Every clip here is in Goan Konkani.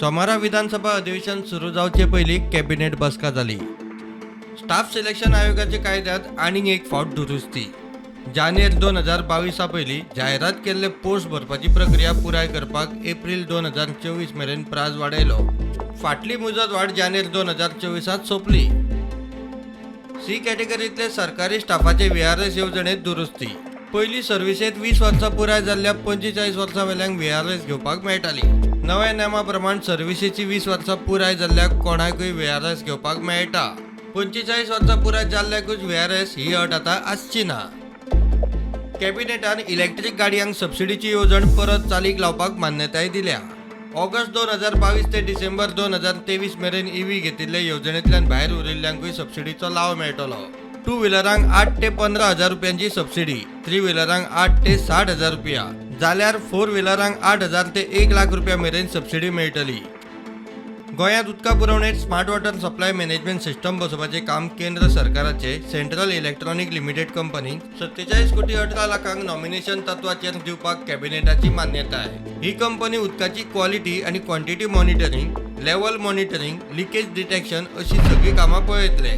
सोमारा विधानसभा अधिवेशन सुरू जावचे पयलीं कॅबिनेट बसका जाली. स्टाफ सिलेक्शन आयोगाच्या कायद्यात आनीक एक फावट दुरुस्ती. जानेर 2022 पयलीं जायरात केल्ले पोस्ट भरपाची प्रक्रिया पुराय करपाक एप्रील 2024 मेरेन प्राज वाडयलो. फाटली मुजत वाड जानेर 2024 सोंपली. सी कॅटेगरीतले सरकारी स्टाफाचे व्हीआरएस येवजणेत दुरुस्ती. पयली सर्विसेत 20 वर्सां पुराय जाल्ल्या 45 वर्सां वेल्यांक व्हीआरएस घेवपाक मेळटाली. नव्या नेमा प्रमाण सर्विसेची 20 वर्सां पुराय जाल्ल्या कोणाकूय व्हीआरएस घेवपाक मेळटा. 45 वर्सां पुराय जाल्ल्याकूच व्हीआरएस ही अट आतां आसची ना. कॅबिनेटान इलेक्ट्रीक गाडयांक सबसिडीची येवजण परत चालीक लावपाक मान्यताय दिल्या. ऑगस्ट 2022 ते डिसेंबर 2023 मेरेन ईव्ही घेतिल्ले येवजणेंतल्यान भायर उरिल्ल्यांकूय सबसिडीचो लाव मेळटलो. टू व्हिलरांक 8 ते 15 हजार रुपयांची सबसिडी, थ्री व्हिलरांक 8 ते 60 हजार रुपया, जाल्यार फोर व्हिलरांक 8 हजार ते 1 लाख रुपया मेरेन सबसिडी मेळटली. गोंयांत उदका पुरवणेत smart water supply management system बसोवपाचें काम केंद्र सरकाराचे सेंट्रल इलेक्ट्रॉनिक लिमिटेड कंपनीक 47 कोटी 18 लाखांक नॉमिनेशन तत्वाचेर दिवपाक कॅबिनेटाची मान्यताय. ही कंपनी उदकाची क्वॉलिटी आनी quantity monitoring, level monitoring, leakage detection अशी सगळीं कामां पळयतले.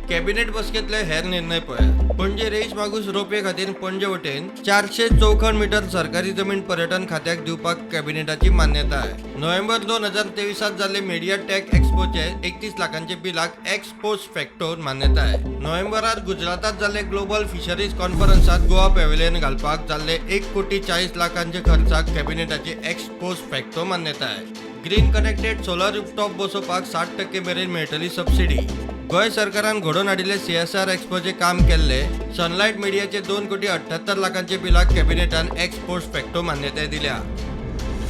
कॅबिनेट बसकेंतले हेर निर्णय पळयात. पणजे रेईश मागूस रोपवे खातीर पणजे वटेन 400 चौखण मिटर सरकारी जमीन पर्यटन खात्याक दिवपाक कॅबिनेटाची मान्यताय. नोव्हेंबर 2023 जाल्ले मिडिया टेक एक्सपोचे 31 लाखांचे बिलाक एक्स पोस्ट फॅक्टो मान्यताय. नोव्हेंबरात गुजरातात जाल्ले ग्लोबल फिशरीज कॉन्फरन्सात गोवा पॅव्हिलियन घालपाक जाल्ले 1 कोटी 40 लाखांचे खर्चाक कॅबिनेटाची एक्स पोस्ट फॅक्टो मान्यताय. ग्रीन कनेक्टेड सोलर रुफटॉप बसोवपाक 60% मेरेन मेळटली सबसिडी. गोंय सरकारान घडोवन हाडिल्ले सीएसआर एक्सपोचे काम केल्ले सनलायट मिडियाचे 2 कोटी 78 लाखांचे बिलाक कॅबिनेटान एक्स पोस्ट फॅक्टो मान्यताय दिल्या.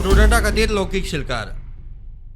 प्रुडंटा खातीर लौकीक शिलकार.